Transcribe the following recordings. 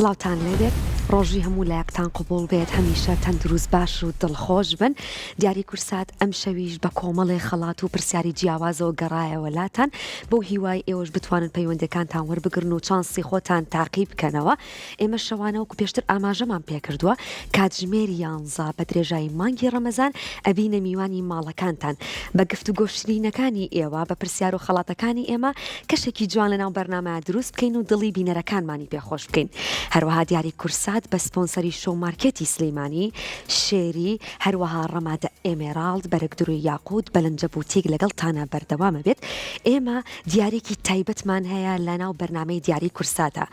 سڵاوتان لێبێت ڕۆژی هەموو لایەکتان قبوڵ بێت هەمیشە تەندروست باش و دڵخۆش بن دیاری کورسات ئەمشەویش بە کۆمەڵێ خەڵات و پرسیاری جیاوازەوە گەڕایەوە لاتان بەو هیوای ئێوەش بتوانن پەیوەندەکانتان وەربگرن و چانسی خۆتان تاقی بکەنەوە ئێمە شەوانە وەکو پێشتر ئاماژەمان پێکردووە کاتژمێر یانزە بە درێژایی مانگی ڕەمەزان ئەبینە میوانی ماڵەکانتان بە گفتوگۆ شرینەکانی ئێوە بە پرسیار و خەڵاتەکانی ئێمە کەشێکی جوان لەناو بەرنامەیا دروست بکەین و دڵی بینەرەکانمانی پێ خۆش بکەین هەروەها دیاری کورسات بە سپۆنسەری شۆو مارکێتی سلیمانی شێری هەروەها ڕەمادە ئێمێراڵد بەرگدروی یاقوت بەلەنجە بوتیک لەگەڵتانە بەردەوامە بێت ئێمە دیاریەکی تایبەتمان هەیە لەناو بەرنامەی دیاری کورساتە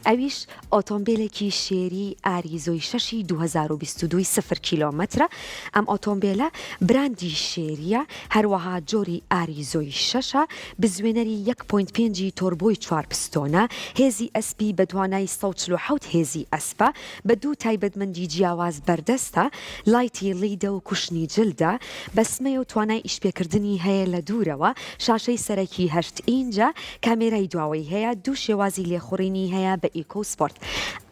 ئەویش ئۆتۆمبیلێکی شێری ئاریزۆی شەشی 2022 سفر کیلۆمەترە ئەم ئۆتۆمبیلە براندی شێریە هەروەها جۆری ئاریزۆی شەشە بزوێنەری یەک point پێنجی تۆربۆی چوار پستۆنە هێزی ئەسپی بە توانای 147 هێزی ئەسپە بە دوو تایبەتمەندی جیاواز بەردەستە light ی LED ە و cushion ی جلدە بەسمەیە و توانای ئیشپێکردنی هەیە لە دوورەوە، شاشەی سەرەکی هەشت ئینجە، کامێرای دواوەی هەیە، دوو شێوازی لێخوڕینی هەیە بە eco و سپۆرت.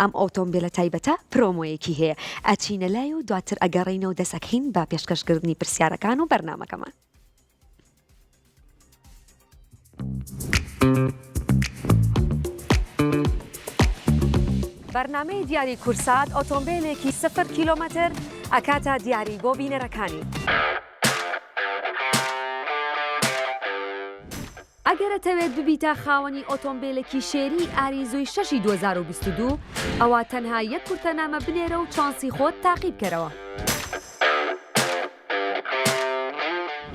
ئەم ئۆتۆمبێلە تایبەتە promo یەکی هەیە. ئەچینە لای و دواتر ئەگەڕێینەوە دەست ئەکەین بە پێشکەشکردنی پرسیارەکان و بەرنامەکەمان. بەرنامەی دیاری کورسات ئۆتۆمبیلێکی سفر کیلۆمەتر ئەکاتە دیاری بۆ بینەرەکانی. ئەگەر ئەتەوێت ببیتە خاوەنی ئۆتۆمبیلێکی شێری ئاریزۆی شەشی 2022 ئەوا تەنها یەک کورتەنامە بنێرە و چانسی خۆت تاقی بکەرەوە.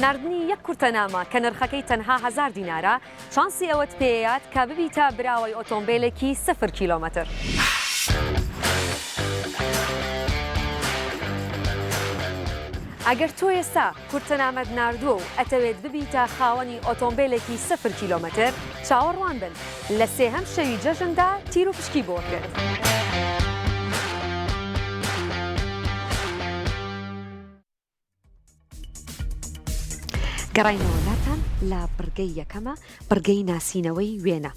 ناردنی یەک کورتەنامە کە نرخەکەی تەنها هەزار دینارە، چانسی ئەوەت پێیەیات کە ببیتە براوەی ئۆتۆمبێلێکی سفر کیلۆمەتر. ئەگەر تۆ ئێستا کورتەنامەت ناردووە و ئەتەوێت ببیتە خاوەنی ئۆتۆمبێلێکی سفر کیلۆمەتر، چاوەڕوان بن لە سێهەم شەوی جەژندا تیروپشکی بۆ ئەکرێت. گەڕاینەوە لاتان لە بڕگەی یەکەمە بڕگەی ناسینەوەی وێنە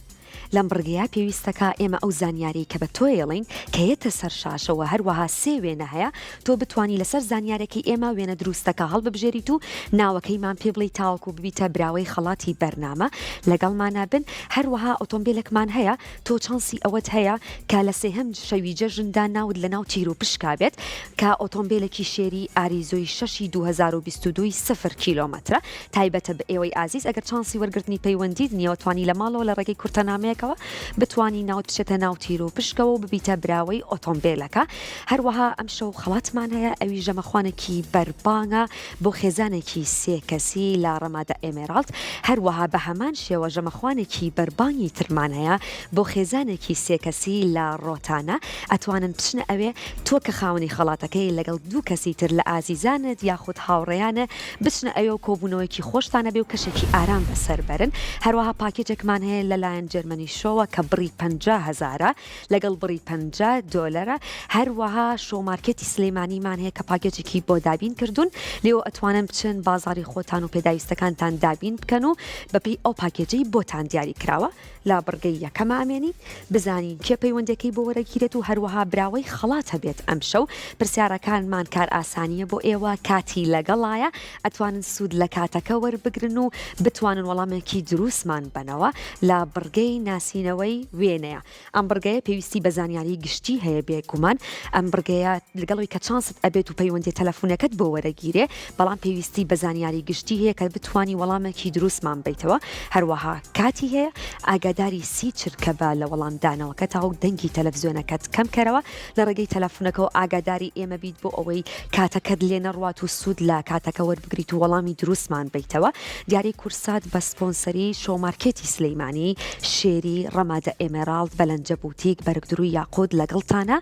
لەم بڕگەیە پێویستەکە ئێمە ئەو زانیاری کە بە تۆ ئێڵین کە یەتە سەر شاشەوە هەروەها سێ وێنە هەیە تۆ بتانی لەسەر زانیارەکەی ئێمە وێنە دروستەکە هەڵببژێریت و ناوەکەیمان پێ بڵی تاوەکو ببیتە براوەی خەڵاتی بەرنامە لەگەڵمانە بن هەروەها ئۆتۆمبیلێکمان هەیە تۆ چانسی ئەوەت هەیە کە لە سێهەم شەوی جەژندا ناوت لە ناو تیر و پشکا بێت کە ئۆتۆمبێلێکی شێری ئاریزۆی شەشی 2022 ی سفر کیلۆمەترە تایبەتە بە ئێوەی ئازیز ئەگەر چانسی وەرگرتنی پەیوەندیت نییە توانی لە ماڵەوە لە ڕێگەی کورتەنامەیەکەوە بتوانی ناوت بچێتە ناو تیر و پشکەوە و ببیتە براوەی ئۆتۆمبێلەکە هەروەها ئەمشەو خەڵاتمان هەیە ئەوی ژەمەخوانێکی بەربانگە بۆ خێزانێکی سێ کەسی لە ڕەمادە ئێمێراڵد، هەروەها بە هەمان شێوە ژەمەخوانێکی بەربانگی ترمان هەیە بۆ خێزانێکی سێ کەسی لە ڕۆتانە، ئەتوانن بچنە ئەوێ، تۆ کە خاوەنی خەڵاتەکەی لەگەڵ دوو کەسی تر لە ئازیزانت یاخود هاوڕێیانە بچنە ئەوێ و کۆبوونەوەیەکی خۆشتان هەبێ و کەشێکی ئارام بەسەر بەرن، هەروەها پاکێجێکمان هەیە لەلایەن جێرمەنی شۆوە کە بڕی 50 هەزارە لەگەڵ بڕی 50 دۆلەرە، هەروەها شۆ مارکێتی سلێمانیمان هەیە کە پاکێجێکی بۆ دابین کردوون لێوە ئەتوانن بچن بازاڕی خۆتان و پێداویستەکانتان دابین بکەن و بەپێی ئەو پاکێجەی بۆتان دیاری کراوە لە بڕگەی یەکەما ئەمێنین بزانین کێ پەیوەندەکەی بۆ وەرەگیرێت و هەروەها براوەی خەڵات هەبێت ئەمشەو پرسیارەکانمان کارئاسانیە بۆ ئێوە کاتی لەگەڵایە ئەتوانن سوود لە کاتەکە وەربگرن و بتوانن وەڵامێکی دروستمان بەنەوە لە بڕگەی ناسینەوەی وێنەیە ئەم بڕگەیە پێویستی بە زانیاری گشتی هەیە بێ گومان ئەم بڕگەیە لەگەڵ ئەوەی کە چانست ئەبێت و پەیوەندیە تەلەفونەکەت بۆ وەرەگیرێ بەڵام پێویستی بە زانیاری گشتی هەیە کە بتوانی وەڵامێکی دروستمان بەیتەوە هەروەها کاتی هەیە ئاگاداری سی چرکە بە لە وەڵام دانەوەکەتا و دەنگی تەلەفزیۆنەکەت کەم کەرەوە لە ڕێگەی تەلەفونەکەوە ئاگاداری ئێمە بیت بۆ ئەوەی کاتەکەت لێ نەڕوات و سوود لە کاتەکە وەربگریت و وەڵامی دروستمان بەیتەوە دیاری کورسات بە سپۆنسەری شۆمارکێتی سلیمانی، شێری، ڕەمادە ئێمێراڵد، بەلەنجە بوتیک، بەرگدروی یاقوت لەگەڵتانە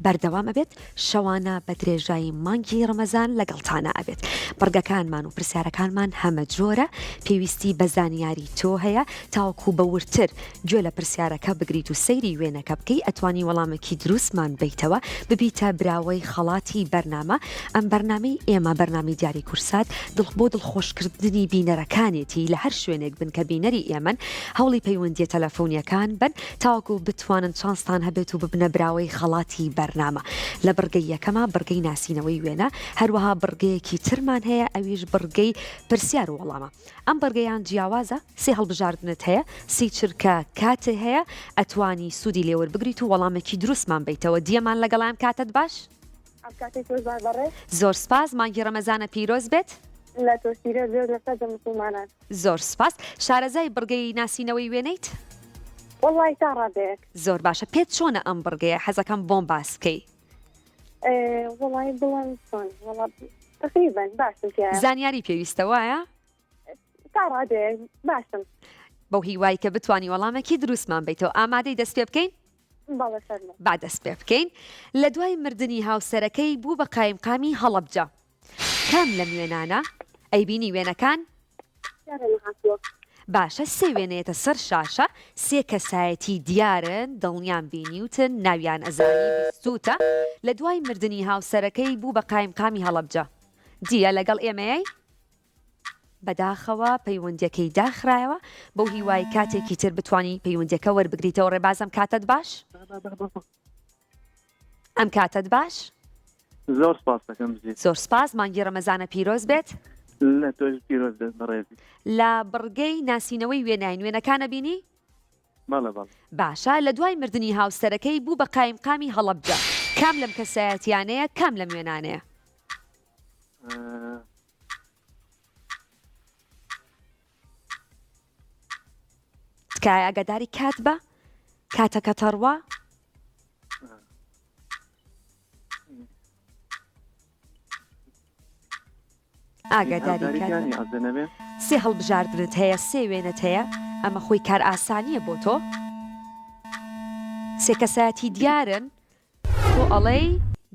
بەردەوام ئەبێت، شەوانە بە درێژایی مانگی ڕەمەزان لەگەڵتانە ئەبێت. بڕگەکانمان و پرسیارەکانمان هەمەجۆرە، پێویستی بە زانیاری تۆ هەیە تاوەکو بە وردتر گوێ لە پرسیارەکە بگریت و سەیری وێنەکە بکەی ئەتوانی وەڵامێکی دروستمان بەیتەوە ببیتە براوەی خەڵاتی بەرنامە ئەم بەرنامەی ئێمە بەرنامەی دیاری کورسات دڵ بۆ دڵخۆشکردنی بینەرەکانێتی لە هەر شوێنێک بن کە بینەری ئێمەن هەوڵی پەیوەندیە تەلەفۆنی. ئەلیکترۆنیەکان بن تاوەکو بتوانن چانستان هەبێت و ببنە براوەی خەڵاتی بەرنامە. لە بڕگەی یەکەما بڕگەی ناسینەوەی وێنە، هەروەها بڕگەیەکی ترمان هەیە ئەویش بڕگەی پرسیار و وەڵامە. ئەم بڕگەیان جیاوازە، سێ هەڵبژاردنت هەیە، سی چرکە کاتێ هەیە ئەتوانی سوودی لێوەربگریت و وەڵامێکی دروستمان بەیتەوە. دیەمان لەگەڵ ئەم کاتەت باش. ئەم کاتەی تۆش باش بەڕێز. زۆر سپاس مانگی ڕەمەزانە پیرۆز بێت. لە تۆش پیرۆز بێت لە سەرجەم موسڵمانان. زۆر سپاس. شارەزای بڕگەی ناسینەوەی وێنەیت؟ وەڵڵاهی تا ڕادەیەک. زۆر باشە پێت چۆنە ئەم بڕگەیە حەزەکەم بۆم باس بکەی. وەڵاهی بڵێم چۆن وەڵا تەقریبەن باشم تیایە. زانیاری پێویستە وایە؟ تا ڕادەیەک باشم. بەو هیوای کە بتوانی وەڵامێکی دروستمان بەیتەوە ئامادەی دەست پێ بکەین؟ بەڵێ فەرموو. با دەست پێ بکەین. لە دوای مردنی هاوسەرەکەی بوو بە قایمقامی هەڵەبجە. کام لەم وێنانە؟ ئەیبینی وێنەکان؟ دیارە نەهاتووە. باشە سێ وێنەیەتە سەر شاشە سێ کەسایەتی دیارن دڵنیام بینیوتن ناویان ئەزانی بیستوتە لە دوای مردنی هاوسەرەکەی بوو بە قایمقامی هەڵەبجە دیە لەگەڵ ئێمەیەی؟ بەداخەوە پەیوەندیەکەی داخرایەوە بەو هیوای کاتێکی تر بتوانی پەیوەندیەکە وەربگریتەوە ڕێباز ئەم کاتەت باش ئەم کاتەت باش زۆر سپاس دەکەم بژیت. زۆر سپاس مانگی ڕەمەزانە پیرۆز بێت. لە تۆش پیرۆز بێت بەڕێزی. لە بڕگەی ناسینەوەی وێناین وێنەکانە بینی؟ بەڵێ بەڵێ. باشە لە دوای مردنی هاوسەرەکەی بوو بە قایمقامی هەڵەبجە کام لەم کەسایەتیانەیە کام لەم وێنانەیە؟ تکایە ئاگاداری کات بە کاتەکە تەڕوا ئاگاداری سێ هەڵبژاردنت هەیە سێ وێنەت هەیە ئەمە خۆی کار ئاسانیە بۆ تۆ سێ کەسایەتی دیارن تۆ ئەڵێی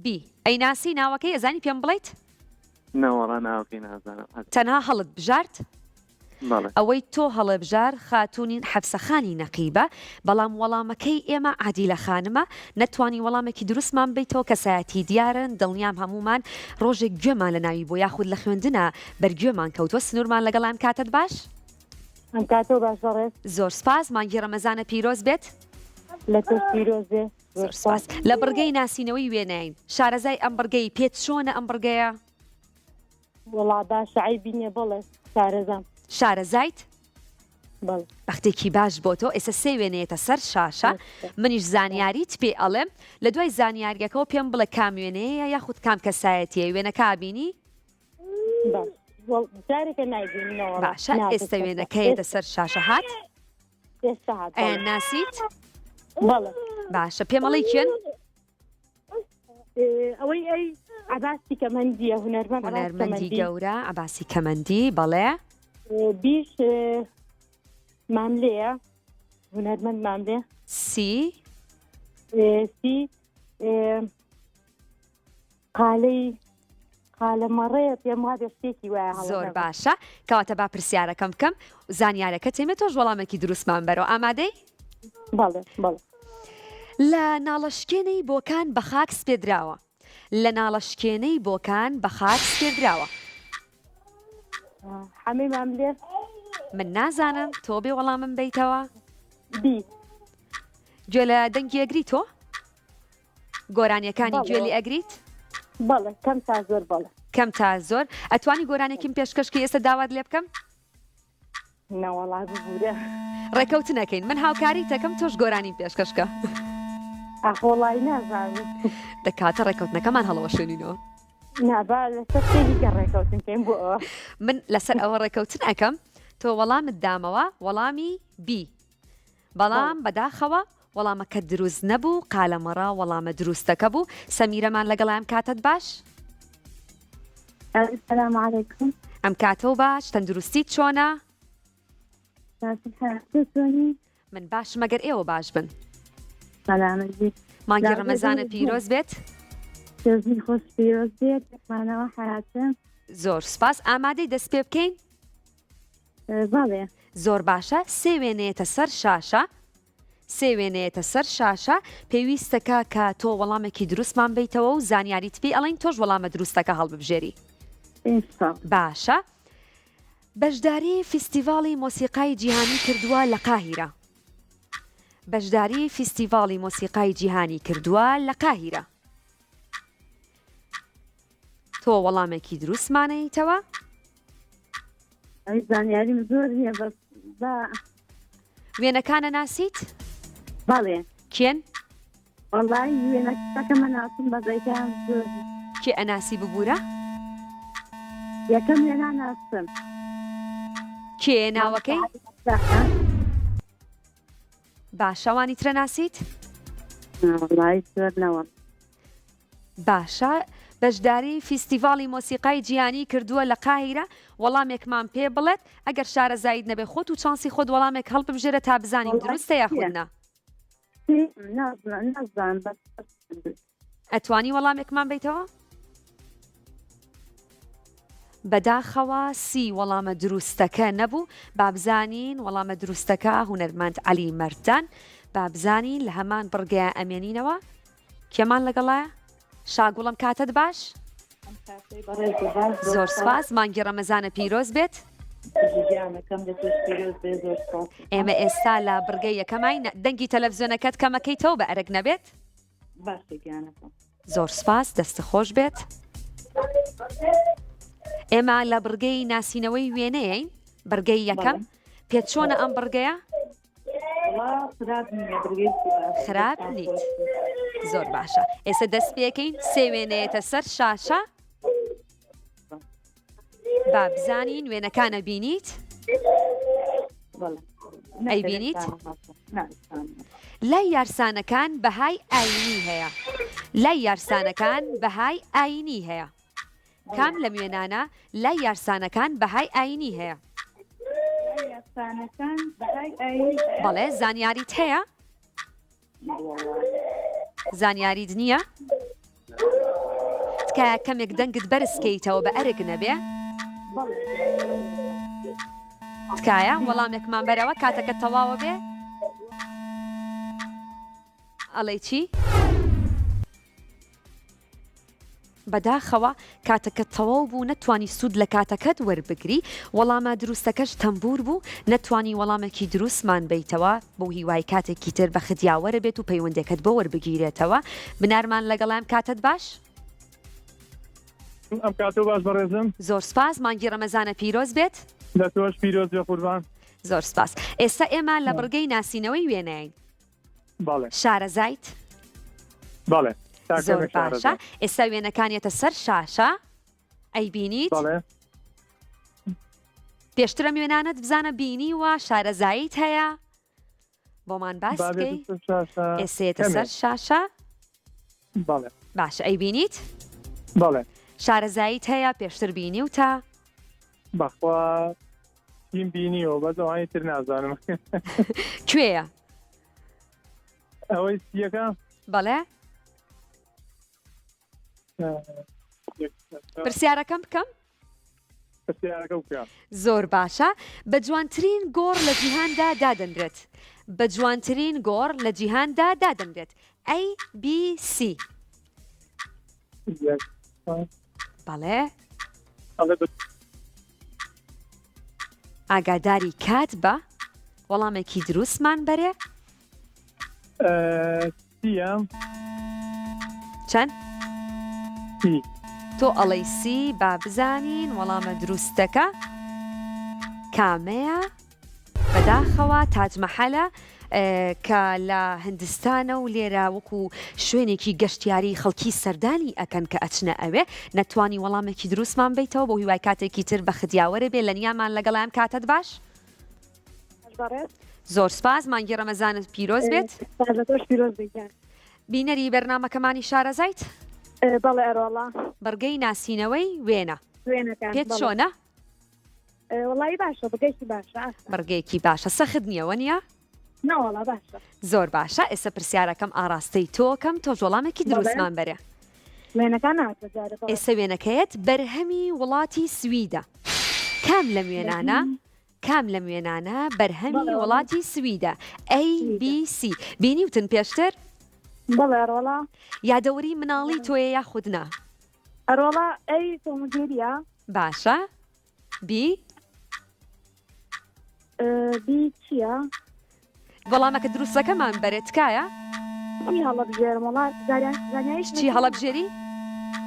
بی ئەیناسی ناوەکەی ئەزانی پێم بڵێیت؟ نەوەڵا ناوەکەی نازانم. تەنها هەڵت بژارد؟ بەڵێ. ئەوەی تۆ هەڵێبژار خاتوونی حەفسەخانی نەقیبە، بەڵام وەڵامەکەی ئێمە عادیلە خانمە، نەتوانی وەڵامێکی دروستمان بەیتەوە، کەسایەتی دیارن، دڵنیام هەموومان ڕۆژێک گوێمان لە ناوی بووە یاخود لە خوێندنا بەر گوێمان کەوتووە، سنوورمان لەگەڵ ئەم کاتەت باش؟ ئەم کاتەو باش بەڕێز. زۆر سپاس، مانگی ڕەمەزانە پیرۆز بێت. لە تۆش پیرۆز بێ. زۆر سپاس. لە بڕگەی ناسینەوەی وێنەین. شارەزای ئەم بڕگەی پێت چۆنە ئەم بڕگەیە؟ وەڵا باشە عەیبی نیە بەڵێ شارەزام. شارەزایت؟ بەڵێ. بەختێکی باش بۆ تۆ ئێستا سێ وێنەیەتە سەر شاشە منیش زانیاریت پێ ئەڵێم لە دوای زانیاریەکەوە پێم بڵێ کام وێنەیە یاخود کام کەسایەتیە وێنەکە ئەبینی؟ جارێکە نایبینەوە. باشە ئێستا وێنەکەیەتە سەر شاشە هات؟ ئێستا هات ئەیان ناسیت؟ بەڵێ. باشە پێم ئەڵێی کێن؟ ئەوەی ئەی عەباسی کەمەندیە هونەرمەند هونەرمەندی گەورە عەباسی کەمەندی بەڵێ بیش ماملەیە هونەرمەند ماملێ سی سی قالەی قالە مەڕەیە پێم وابێ شتێکی وایە هەڵە زۆر نەبم. باشە کەواتە با پرسیارەکەم بکەم زانیارەکە تێمێ تۆش وەڵامێکی دروستمان بەرەوە ئامادەی؟ بەڵێ بەڵێ. لە ناڵەشکێنەی بۆکان بە خاک سپێدراوە لە ناڵەشکێنەی بۆکان بە خاک سپێردراوە. حەمەی ماملێ. من نازانم تۆ بێ وەڵامم بەیتەوە. بی. گوێ لە دەنگی ئەگری تۆ؟ گۆرانیەکانی گوێ لێ ئەگریت؟ بەڵێ کەم تا زۆر بەڵێ. کەم تا زۆر ئەتوانی گۆرانێکیم پێشکەش کەی ئێستا داوات لێ بکەم؟ نەوەڵا ببورە. ڕێکەوتنەکەین من هاوکاری تەکەم تۆش گۆرانیم پێشکەش کە. ئاخ وەڵی نازانم. دەکاتە ڕێکەوتنەکەمان هەڵەوەشێنینەوە. نا با لەسەر شتێکی کە ڕێکەوتن کەین بۆ ئەوە. من لەسەر ئەوە ڕێکەوتن ئەکەم تۆ وەڵامت دامەوە وەڵامی بی بەڵام بەداخەوە وەڵامەکەت دروست نەبوو قالەمەڕە وەڵامە دروستەکە بوو سەمیرەمان لەگەڵە ئەم کاتەت باش؟ السلام علیکم. ئەم کاتەو باش تەندروستیت چۆنە؟ باشم حەیات تۆ چۆنی؟ من باشم ئەگەر ئێوە باش بن. سەلامەت بیت. مانگی ڕەمەزانە پیرۆز بێت. جەژنی خۆش پیرۆز بێت مانەوە حەیاتم. زۆر سوپاس ئامادەی دەست پێ بکەین؟ بەڵێ. زۆر باشە سێ وێنەیەتە سەر شاشە سێ وێنەیەتە سەر شاشە پێویستەکە کە تۆ وەڵامێکی دروستمان بیتەوە و زانیاریت پێی ئەڵین تۆش وەڵامە دروستەکە هەڵببژێری باشە بەشداری فیستیڤاڵی مۆسیقای جیهانی کردووە لە قاهیرە. بەشداری فیستیڤاڵی مۆسیقای جیهانی کردووە لە قاهیرە. تۆ وەڵامێکی دروستمانەیتەوە؟ ئەی زانیاریم زۆر نییە بەس با وێنەکانە ناسیت؟ بەڵێ. کێن؟ وەڵایی وێنەکەمە ناسم بەس ئەیکەیان زۆر کێ ئەناسی ببورە؟ یەکەم وێنا ناسم. کێ ناوەکەی؟ باشە ئەوانی ترە ناسیت؟ وەڵایی زۆر نەوە. باشە بەشداری فیستیڤاڵی مۆسیقای جیهانی کردووە لە قاهیرە وەڵامێکمان پێ بڵێت ئەگەر شارەزاییت نەبێ خۆت و چانسی خۆت وەڵامێک هەڵببژێرە تا بزانین دروستە یاخود نا. ئەتوانی وەڵامێکمان بیتەوە؟ بەداخەوە سی وەڵامە دروستەکە نەبوو بابزانین وەڵامە دروستەکە هونەرمەند عەلی مەردان بابزانین لە هەمان بڕگەیە ئەمێنینەوە کێمان لەگەڵایە؟ شاگوڵم کاتت باش؟ زۆر سپاس مانگی ڕەمەزانە پیرۆز بێت. ئێمە ئێستا لە بڕگەی یەکەمای دەنگی تەلەڤزیۆنەکەت کەمەکەیتەوە بە ئەرک نەبێت. زۆر سپاس دەست خۆش بێت. ئێمە لە بڕگەی ناسینەوەی وێنەیەین بڕگەی یەکەم پێت چۆنە ئەم بڕگەیە؟ خراپ نیت زۆر باشە ئێستا دەست پێکەین سێ وێنەیەتە سەر شاشە با بزانین وێنەکانە بینیت ئەیبینیت لای یارسانەکان بەهای ئاینی هەیە لای یارسانەکان بەهای ئاینی هەیە کام لەم وێنانە لای یارسانەکان بەهای ئاینی هەیە؟ بەڵێ زانیاریت هەیە؟ زانیاریت نییە؟ تکایە کەمێک دەنگت بەرز کەیتەوە بە ئەرک نەبێ؟ تکایە وەڵامێکمان بەرەوە کاتەکە تەواوە بێ؟ ئەڵێی چی؟ بەداخەوە کاتەکەت تەواو بوو نەتوانی سوود لە کاتەکەت وەربگری، وەڵامە دروستەکەش تەمبوور بوو، نەتوانی وەڵامێکی دروستمان بەیتەوە، بەو هیوای کاتێکی تر بەخت یاوەرە بێت و پەیوەندێکەت بۆ وەربگیرێتەوە. بنارمان لەگەڵام کاتت باش. ئەم کاتەو باش بەڕێزم. زۆر سپاس مانگی ڕەمەزانە پیرۆز بێت. لە تۆش پیرۆز بێ قوربان. زۆر سپاس. ئێستا ئێمە لە بڕگەی ناسینەوەی وێنەین. بەڵێ. شارەزایت؟ بەڵێ. زۆر باشە ئێستا وێنەکانیەتە سەر شاشە ئەیبینیت؟ بەڵێ. پێشترم وێنانەت بزانە بینیوە شارەزاییت هەیە بۆمان باس بکەی ئێسێتە سەر شاشە بەڵێ باشە ئەیبینیت؟ بەڵێ شارەزاییت هەیە پێشتر بینیوتە؟ بەخوا تیم بینیوە بەس ئەوانی تر نازانم کوێیە؟ ئەوەی سیەکە بەڵێ پرسیارەکەم بکەم پرسیارەکە بکە زۆر باشە بە جوانترین گۆڕ لە جیهاندا دادەنرێت بە جوانترین گۆڕ لە جیهاندا دادەنرێت ئەی بی سی بەڵێ ئاگاداری کات بە وەڵامێکی دروستمان بەرێ چەند؟ تۆ ئەڵەی سی با بزانین وەڵامە دروستەکە کامەیە؟ بەداخەوە تاج مەحەلە کە لە هندستانە و لێرە وەکو شوێنێکی گەشتیاری خەڵکی سەردانی ئەکەن کە ئەچنە ئەوێ نەتوانی وەڵامێکی دروستمان بیتەوە بۆ هیوای کاتێکی تر بەخت یاوەرە بێ لە نیامان لەگەڵیان کاتت باش زۆر سپاس مانگی ڕەمەزانت پیرۆز بێت بینەری بەرنمەکەمانی شارەزایت بەڵێ ئەرۆڵا بڕگەی ناسینەوەی وێنە پێت چۆنە وەڵی باشە بڕگەیەکی باشە ئاسان. بڕگەیەکی باشە سەخت نییە وەنیە؟ نەوەڵا باشە. زۆر باشە ئێستا پرسیارەکەم ئاڕاستەی تۆکەم تۆش وەڵامێکی دروستمان بەرێ. وێنەکان ناتە جارێ بەڵێ. ئێستا وێنەکەیەت بەرهەمی وڵاتی سویدە کام لەم وێنانە کام لەم وێنانە بەرهەمی وڵاتی سویدە A B C بینیوتن پێشتر؟ بەڵێ ئەرۆڵا. یادەوەری مناڵی تۆیە یاخود نا؟ ئەرۆڵا ئەی تۆم و جێریە. باشە بی؟ بی چییە؟ وەڵامەکە دروستەکەمان بەرێ تکایە. چی هەڵەبژێرم وەڵا زانیاریش چی هەڵەبژێری؟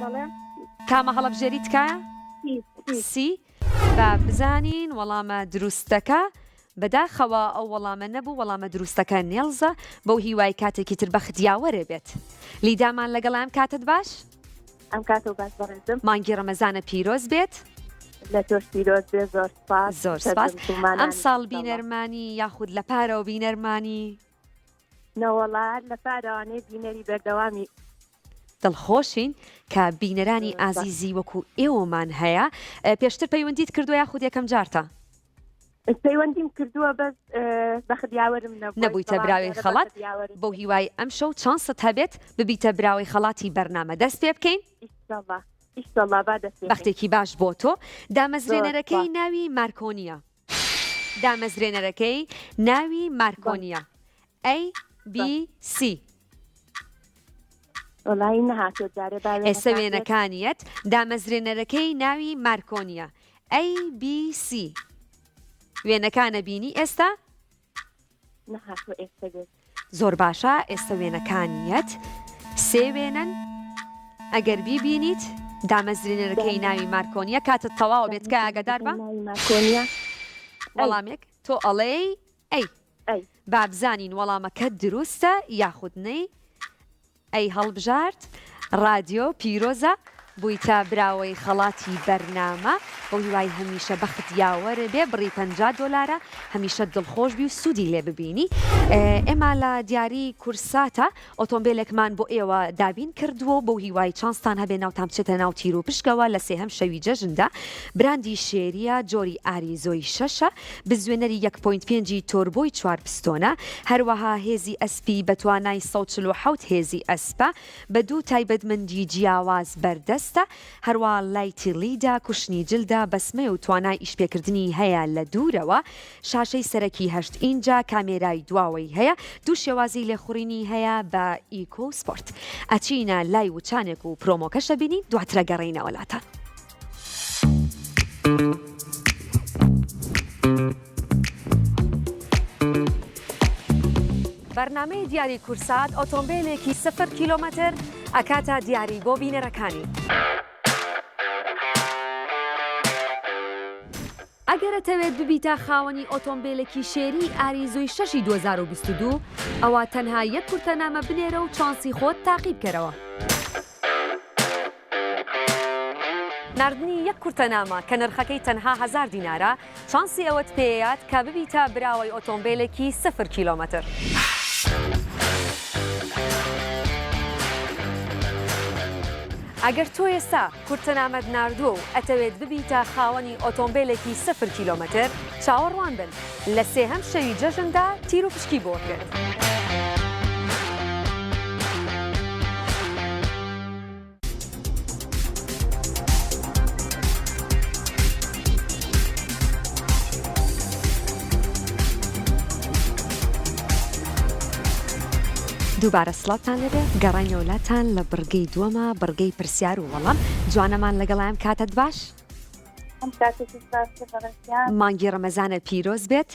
بەڵێ. کامە هەڵەبژێری تکایە؟ سی. با بزانین وەڵامە دروستەکە بەداخەوە ئەو وەڵامە نەبوو وەڵامە دروستەکە نێڵزە بەو هیوای کاتێکی تر بەخت یاوەرێ بێت لیدامان لەگەڵ ئەم کاتت باش؟ ئەم کاتەو باش بەڕێزم. مانگی ڕەمەزانە پیرۆز بێت. لە تۆش پیرۆز بێ زۆر سپاس. زۆر سپاس. ئەم ساڵ بینەرمانی یاخود لە پارەوە بینەرمانی؟ نەوەڵا هەر لە پارەوانێ بینەری بەردەوامی. دڵخۆشین کە بینەرانی ئازیزی وەکو ئێوەمان هەیە. پێشتر پەیوەندیت کردووە یاخود یەکەم جارتە؟ پەیوەندیم کردووە بەس بەخت یاوەرم نەبووە. نەبوویتە براوەی خەڵات بەو هیوای ئەمشەو چانست هەبێت ببیتە براوەی خەڵاتی بەرنامە دەست پێ بکەین. ئیشەڵا ئیشەڵا با دەست پێ بکەین. بەختێکی باش بۆ تۆ. دامەزرێنەرەکەی ناوی مارکۆنییە. دامەزرێنەرەکەی ناوی مارکۆنییە. A B C. وەڵایی نەهاتووە جارێ با وێنەکان ئێستا وێنەکانیەت دامەزرێنەرەکەی ناوی مارکۆنیە A B C وێنەکانە بینی ئێستا؟ نەهاتووە ئێستا بێت. زۆر باشە ئێستا وێنەکانیەت سێ وێنەن ئەگەر بیبینیت دامەزرێنەرەکەی ناوی مارکۆنیە کاتت تەواوە بێت تکایە ئاگادار بە ناوی مارکۆنیە وەڵامێک تۆ ئەڵێی ئەی ئەی. با بزانین وەڵامەکەت دروستە یاخود نەی ئەی هەڵبژارد ڕادیۆ پیرۆزە بوویتە براوەی خەڵاتی بەرنامە بەو هیوای هەمیشە بەخت یاوەر بێ بڕی 50 دۆلارە هەمیشە دڵخۆش بی و سوودی لێ ببینی ئێمە لە دیاری کورساتە ئۆتۆمبیلێکمان بۆ ئێوە دابین کردووە و بەو هیوای چانستان هەبێ ناوتان بچێتە ناو تیروپشکەوە لە سێهەم شەوی جەژندا براندی شێریە جۆری ئاریزۆی شەشە بزوێنەری یەک point پێنجی تۆربۆی چوار پستۆنە، هەروەها هێزی ئەسپی بە توانای 147 هێزی ئەسپە، بە دوو تایبەتمەندی جیاواز بەردەستە، هەروا لایتی LED ە، cushion ی جلدە، بەسمەیە و توانای ئیشپێکردنی هەیە لە دوورەوە، شاشەی سەرەکی هەشت ئینجە، کامێرای دواوەی هەیە، دوو شێوازی لێخوڕینی هەیە بە eco و سپۆرت. ئەچینە لای وچانێک و promo کەش ئەبینین دواتر ئەگەڕێینەوە لاتان. بەرنامەی دیاری کورسات ئۆتۆمبیلێکی سفر کیلۆمەتر ئەکاتە دیاری بۆ بینەرەکانی. ئەگەر ئەتەوێت ببیتە خاوەنی ئۆتۆمبیلێکی شێری ئاریزۆی شەشی 2022 ئەوا تەنها یەک کورتەنامە بنێرە و چانسی خۆت تاقی بکەرەوە. ناردنی یەک کورتەنامە کە نرخەکەی تەنها هەزار دینارە، چانسی ئەوەت پێیەیات کە ببیتە براوەی ئۆتۆمبێلێکی سفر کیلۆمەتر. ئەگەر تۆ ئێستا کورتەنامەت ناردووە و ئەتەوێت ببیتە خاوەنی ئۆتۆمبێلێکی سفر کیلۆمەتر، چاوەڕوان بن لە سێهەم شەوی جەژندا تیروپشکی بۆ ئەکرێت. دووبارە سڵاوتان لێبێ گەڕاینەوە لاتان لە بڕگەی دووەمە بڕگەی پرسیار و وەڵام جوانەمان لەگەڵایم کاتت باش مانگی ڕەمەزانە پیرۆز بێت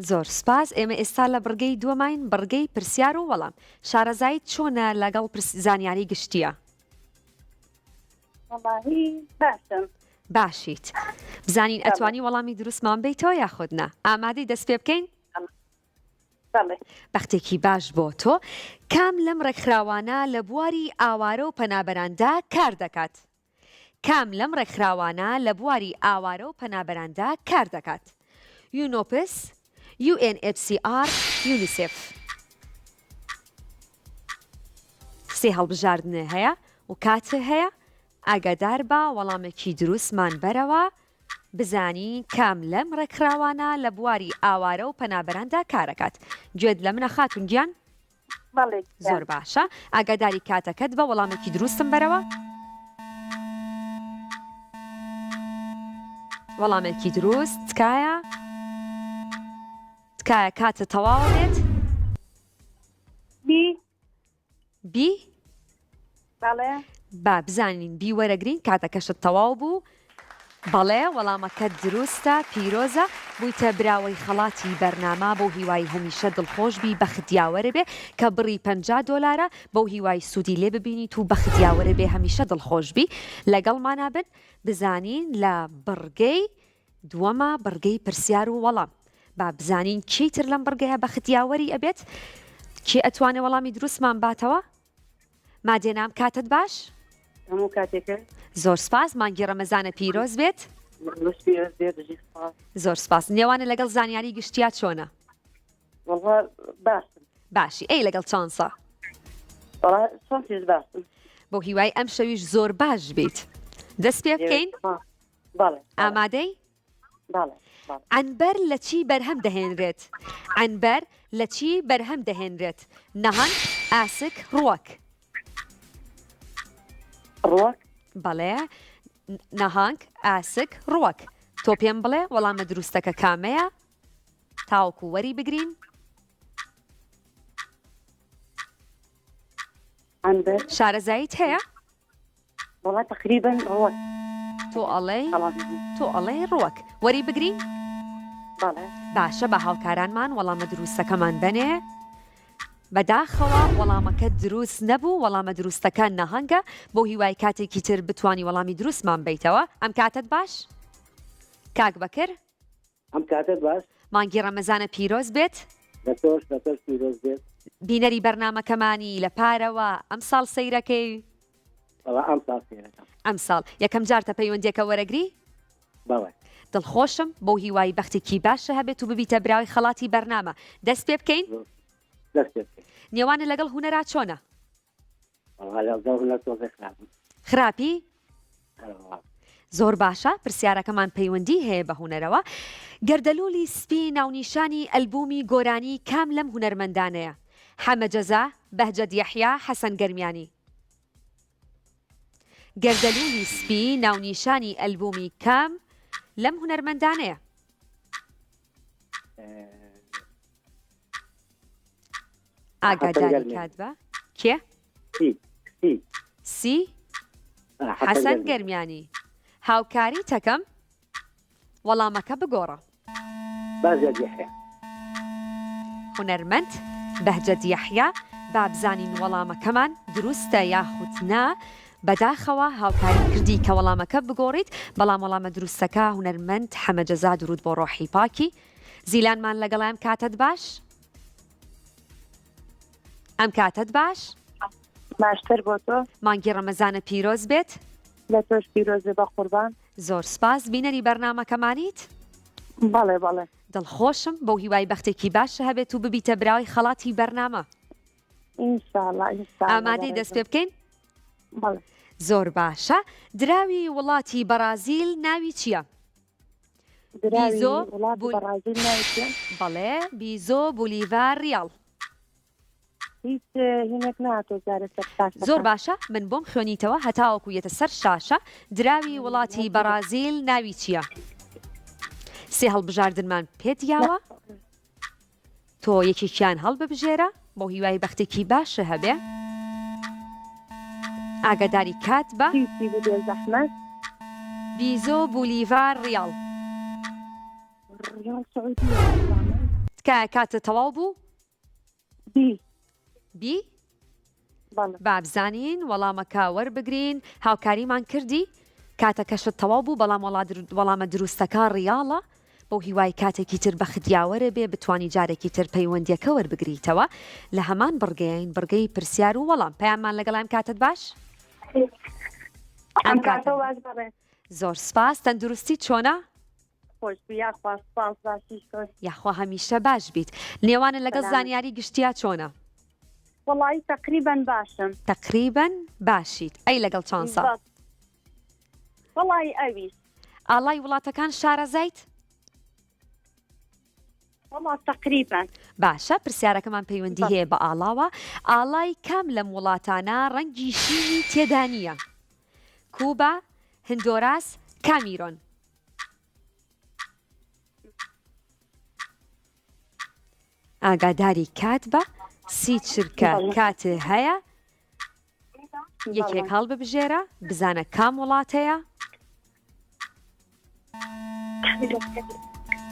زۆر سپاس ئێمە ئێستا لە بڕگەی دووەماین بڕگەی پرسیار و وەڵام شارەزایت چۆنە لەگەڵ پرس زانیاری گشتیە؟ وەڵاهی باشم. باشیت بزانین ئەتوانی وەڵامی دروستمان بیتەوە یاخود نا ئامادەی دەست پێ بکەین؟ بەڵێ. بەختێکی باش بۆ تۆ کام لەم ڕێکخراوانە لە بواری ئاوارە و پەنابەراندا کار دەکات؟ کام لەم ڕێکخراوانە لە بواری ئاوارە و پەنابەراندا کار دەکات؟ یونۆپس، UNHCR، یونیسێف. سێ هەڵبژاردنێ هەیە و کاتێ هەیە، ئاگادار بە وەڵامێکی دروستمان بەرەوە بزانین کام لەم ڕێکخراوانە لە بواری ئاوارە و پەنابەراندا کارەکات. گوێت لە منە خاتوون گیان؟ بەڵێ گیان. زۆر باشە ئاگاداری کاتەکەت بە وەڵامێکی دروستم بەرەوە. وەڵامێکی دروست تکایە تکایە کاتە تەواوە بێت. بی بی بەڵێ با بزانین بی وەرەگرین کاتەکەشت تەواو بوو. بەڵێ وەڵامەکەت دروستە پیرۆزە بوویتە براوەی خەڵاتی بەرنامە بەو هیوای هەمیشە دڵخۆش بی بەخت یاوەرە بێ کە بڕی 50 دۆلارە بەو هیوای سوودی لێ ببینیت و بەخت یاوەرە بێ هەمیشە دڵخۆش بی لەگەڵمانا بن بزانین لە بڕگەی دووەمە بڕگەی پرسیار و وەڵام با بزانین کێی تر لەم بڕگەیە بەخت یاوەری ئەبێت کێ ئەتوانێ وەڵامی دروستمان باتەوە مادێنام کاتت باش هەموو کاتێکە زۆر سپاس مانگی ڕەمەزانە پیرۆز بێت مانگش پیرۆز بێت بژی سپاس زۆر سپاس نێوانە لەگەڵ زانیاری گشتیا چۆنە وەڵا باشم باشی ئەی لەگەڵ چانسە وەڵا چانسیش باشم بۆ هیوای ئەم شەویش زۆر باش بیت دەست پێ بکەین بەڵێ بەڵێ ئامادەی بەڵێ بەڵێ. عەنبەر لە چی بەرهەم دەهێنرێت؟ عەنبەر لە چی بەرهەم دەهێنرێت؟ نەهەنگ، ئاسک، ڕووەک. ڕووەک؟ بەڵێ، نەهەنگ، ئاسک، ڕووەک. تۆ پێم بڵێ وەڵامە دروستەکە کامەیە تاوەکو وەری بگرین؟ عەنبەر. شارەزاییت هەیە؟ وەڵا تەقریبەن ڕوەک. تۆ ئەڵێی تۆ ئەڵێی ڕوەک وەری بگرین؟ بەڵێ. باشە با هاوکارانمان وەڵامە دروستەکەمان بەنێ. بەداخەوە وەڵامەکە دروست نەبوو وەڵامە دروستەکە نەهەنگە بۆ هیوای کاتێکی تر بتوانی وەڵامی دروستمان بەیتەوە ئەم کاتەت باش کاک بەکر. ئەم کاتەت باش. مانگی ڕەمەزانە پیرۆز بێت. لە تۆش لە تۆش پیرۆز بێت. بینەری بەرنامەکەمانی لە پارەوە ئەمساڵ سەیرەکەی؟ بەڵێ ئەمساڵ سەیرەکەم. ئەمساڵ یەکەم جارتە پەیوەندیەکە وەرەگری؟ بەڵێ. دڵخۆشم بەو هیوای بەختێکی باشە هەبێت و ببیتە براوەی خەڵاتی بەرنامە. دەست پێ بکەین؟ دەست پێ بکەین. نێوانت لەگەڵ هونەرا چۆنە؟ وەڵا لەگەڵ هونەر تۆزێ خراپم. خراپی؟ ئەرێ. زۆر باشە پرسیارەکەمان پەیوەندی هەیە بە هونەرەوە گەردەلولی سپی ناونیشانی ئەلبومی گۆرانی کام لەم هونەرمەندانەیە؟ حەمە جەزا، بەهجەت یەحیا، حەسەن گەرمیانی. گەردەلولی سپی ناونیشانی ئەلبومی کام لەم هونەرمەندانەیە؟ ئاگاداری کات بە کێ؟ سی حەسەن گەرمیانی هاوکاری تەکەم وەڵامەکە بگۆڕە. هونەرمەند بەهجەت یەحیا با بزانین وەڵامەکەمان دروستە یاخود نا بەداخەوە هاوکاریم کردی کە وەڵامەکە بگۆڕیت بەڵام وەڵامە دروستەکە هونەرمەند حەمە جەزا دروود بۆ ڕۆحی پاکی زیلانمان لەگەڵ ئەم کاتەت باش ئەم کاتەت باش باشتر بۆ تۆ مانگی ڕەمەزانە پیرۆز بێت لە تۆش پیرۆز بێ بە قوربان زۆر سپاس بینەری بەرنامەکەمانیت بەڵێ بەڵێ دڵخۆشم بەو هیوای بەختێکی باشە هەبێت و ببیتە براوەی خەڵاتی بەرنامە ئینشاءاللە ئینشاءاللە ئامادەی دەست پێ بکەین بەڵێ زۆر باشە دراوی وڵاتی بەڕازیل ناوی چییە؟ دراوی بیزۆ وڵاتی بول بەڕازیل ناوی چییە؟ بەڵێ بیزۆ بولیڤار ڕیاڵ. هیچ هینێک نهاتۆ جارێ سەر شاشەکە. زۆر باشە من بۆم خوێنیتەوە هەتاوەکو یەتە سەر شاشە دراوی وڵاتی بەڕازیل ناوی چییە؟ سێ هەڵبژاردنمان پێت یاوە تۆ یەکێکیان هەڵببژێرە بۆ هیوای بەختێکی باشە هەبێ ئاگاداری کات بە. چی چی بوو بێ زەحمەت؟ بیزۆ بولیڤار ڕیاڵ. ڕیاڵ سعودیە وابزانم. تکایە کاتت تەواو بوو. بی. بی؟ بەڵێ. با بزانین وەڵامەکە وەربگرین هاوکاریمان کردی کاتەکەشت تەواو بوو بەڵام وەڵامە دروستەکە ڕیاڵە بەو هیوای کاتێکی تر بەخت یاوەرە بێ بتوانی جارێکی تر پەیوەندیەکە وەربگریتەوە لە هەمان بڕگەین بڕگەی پرسیار و وەڵام پەیاممان لەگەڵ ئەم کاتت باش ئەم کاتە باش بەڕێز زۆر سپاس تەندروستی چۆنە؟ خۆش بی یاخوا سپاس باشی شکر. یاخوا هەمیشە باش بیت. نێوانت لەگەڵ سەلامەت. زانیاری گشتیا چۆنە؟ وەڵایی تەقریبەن باشم. تەقریبەن باشیت. ئەی لەگەڵ چانسا؟ بەس. وەڵایی ئەویش. ئاڵای وڵاتەکان شارەزایت؟ وەڵا تەقریبەن. باشە پرسیارەکەمان پەیوەندی بەڵێ. هەیە بە ئاڵاوە. ئاڵای کام لەم وڵاتانە ڕەنگی شینی تێدا نییە؟ کوبا، هندۆراس، کامیرۆن. ئاگاداری کات بە سی چرکە کات هەیە یەکێک هەڵببژێرە بزانە کام وڵاتەیە.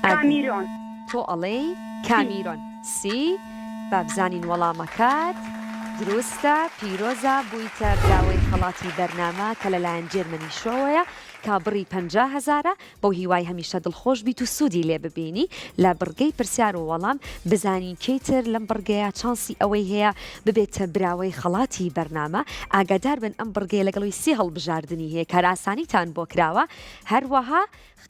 کامیرۆن. تۆ ئەڵێی کامیرۆن. سی، با بزانین وەڵامەکەت دروستە، پیرۆزە بوویتە براوەی خەڵاتی بەرنامە کە لەلایەن جێرمەنی شۆوەیە کە بڕی 50 هەزارە، بەو هیوای هەمیشە دڵخۆش بیت و سوودی لێ ببینی لە بڕگەی پرسیار و وەڵام، بزانین کێی تر لەم بڕگەیە چانسی ئەوەی هەیە ببێتە براوەی خەڵاتی بەرنامە، ئاگادار بن ئەم بڕگەیە لەگەڵی سێ هەڵبژاردنی هەیە کارئاسانیتان بۆ کراوە، هەروەها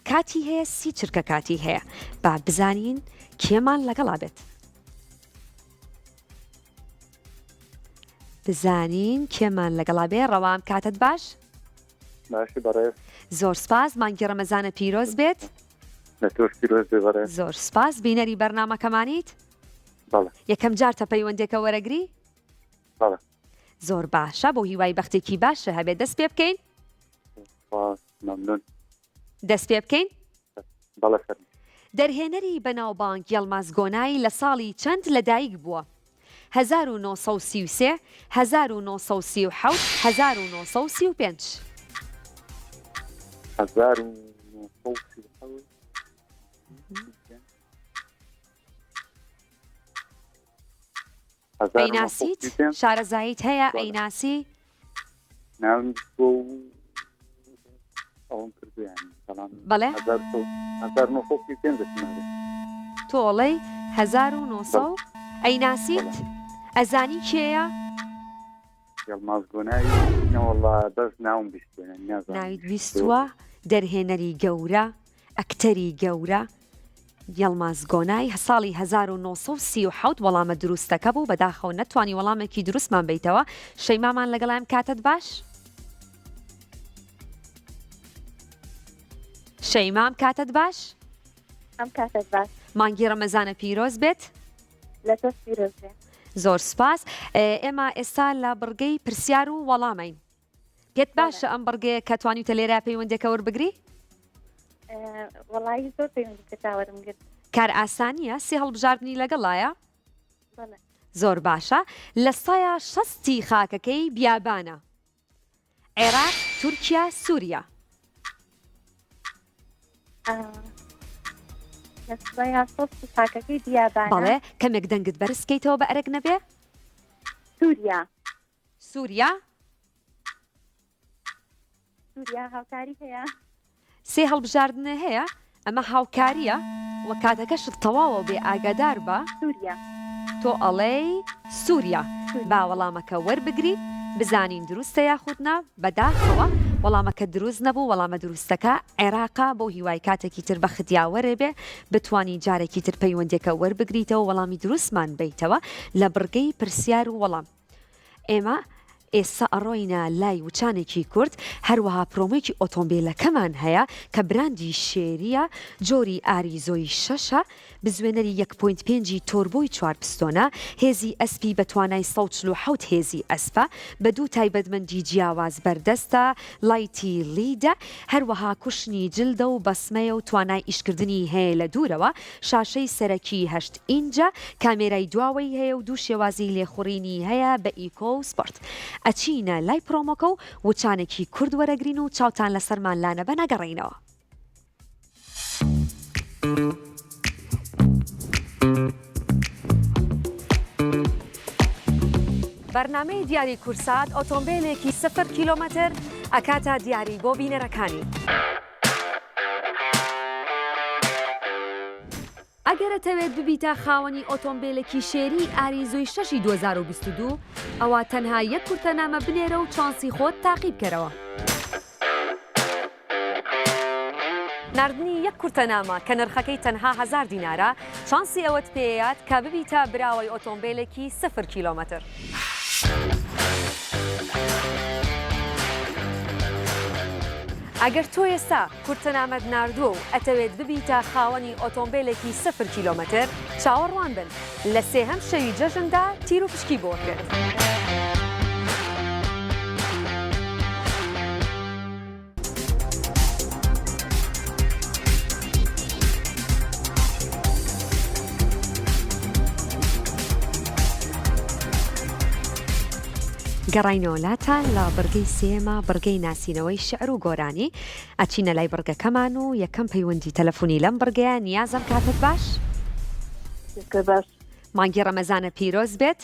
کاتی هەیە سی چرکە کاتی هەیە با بزانین کێمان لەگەڵا بێت. بزانین کێمان لەگەڵا بێ ڕەوام کاتت باش باشی بەڕێز زۆر سپاس مانگی ڕەمەزانە پیرۆز بێت لە تۆش پیرۆز بێ بەڕێز زۆر سپاس بینەری بەرنامەکەمانیت بەڵێ یەکەم جارتە پەیوەندێکە وەرەگری بەڵێ زۆر باشە بۆ هیوای بەختێکی باشە هەبێت دەست پێ بکەین سپاس مەمنون دەست پێ بکەین بەڵێ فەرموو. دەرهێنەری بەناوبانگ یەڵماز گۆنای لە ساڵی چەند لەدایک بووە؟ 1933، 1937، 1935. 1937. ئەیناسیت؟ شارەزاییت هەیە ئەیناسی؟ ناوم بیستووە و ئەوەم کردو یانی بەڵام بەڵێ 1935 دەچمە تۆ ئەڵێی 1900 ئەیناسیت؟ ئەزانی کێیە؟ یەڵماز گۆنای نەوەڵا بەس ناوم بیستووە یانی نازانم ناویت بیستووە دەرهێنەری گەورە ئەکتەری گەورە یەڵماز گۆنای ساڵی 1937 وەڵامە دروستەکە بوو بەداخەوە نەتوانی وەڵامێکی دروستمان بیتەوە شەیمامان لەگەڵایم کاتت باش شەیمام کاتت باش ئەم کاتت باش مانگی ڕەمەزانە پیرۆز بێت لە تۆش پیرۆز بێ زۆر سپاس ئێمە ئێستا لە بڕگەی پرسیار و وەڵامین پێت باشە ئەم بڕگەیە کە توانیوتە لێرە پەیوەندەکە وەربگری؟ وەڵایی زۆر پەیوەندی تاوەرم گرت. کار ئاسانیە سێ هەڵبژاردنی لەگەڵایە؟ زۆر باشە لە سایە شەستی خاکەکەی بیابانە عێراق تورکیا سووریا. بەڵێ کەمێک دەنگت بەرز کەیتەوە بە ئەرک نەبێ؟ سووریا. سووریا؟ سووریا هاوکاری هەیە؟ سێ هەڵبژاردنە هەیە ئەمە هاوکاریە و کاتەکەشت تەواوە بێ ئاگادار بە. سووریا. تۆ ئەڵێی سووریا با وەڵامەکە وەربگرین بزانین دروستە یاخود نا بەداخەوە وەڵامەکە دروست نەبوو وەڵامە دروستەکە عێراقە بەو هیوای کاتێکی تر بەخت یاوەرێ بێ بتوانی جارێکی تر پەیوەندیەکە وەربگریتەوە وەڵامی دروستمان بەیتەوە لە بڕگەی پرسیار و وەڵام. ئێمە ئێستا ئەڕۆینە لای وچانێکی کورت، هەروەها پرۆمۆیەکی ئۆتۆمبیلەکەمان هەیە کە براندی شێرییە، جۆری ئاریزۆی شەشە، بزوێنەری یەک point پێنجی تۆربۆی چوار پستۆنە، هێزی ئەسپی بە توانای 147 هێزی ئەسپە، بە دوو تایبەتمەندی جیاواز بەردەستە، light ی LED ە، هەروەها cushion ی جلدە و بەسمەیە و توانای ئیشکردنی هەیە لە دوورەوە، شاشەی سەرەکی هەشت ئینجە، کامێرای دواوەی هەیە و دوو شێوازی لێخوڕینی هەیە بە eco و سپۆرت. ئەچینە لای promo کە و وچانێکی کورت وەرەگرین و چاوتان لەسەرمان لانەبەن ئەگەڕێینەوە. بەرنامەی دیاری کورسات ئۆتۆمبێلێکی سفر کیلۆمەتر ئەکاتە دیاری بۆ بینەرەکانی. ئەگەر ئەتەوێت ببیتە خاوەنی ئۆتۆمبێلێکی شێری ئاریزۆی شەشی 2022 ئەوا تەنها یەک کورتەنامە بنێرە و چانسی خۆت تاقی بکەرەوە. ناردنی یەک کورتەنامە کە نرخەکەی تەنها هەزار دینارە، چانسی ئەوەت پێیات کە ببیتە براوەی ئۆتۆمبێلێکی سفر کیلۆمەتر. ئەگەر تۆ ئێستا کورتەنامەت ناردووە و ئەتەوێت ببیتە خاوەنی ئۆتۆمبێلێکی سفر کیلۆمەتر، چاوەڕوان بن لە سێهەم شەوی جەژندا تیروپشکی بۆ ئەکرێت. گەڕاینەوە لاتان لە بڕگەی سێیەما بڕگەی ناسینەوەی شیعر و گۆرانی ئەچینە لای بڕگەکەمان و یەکەم پەیوەندی تەلەفونی لەم بڕگەیە نیازم کاتت باش. کە باش. مانگی ڕەمەزانە پیرۆز بێت.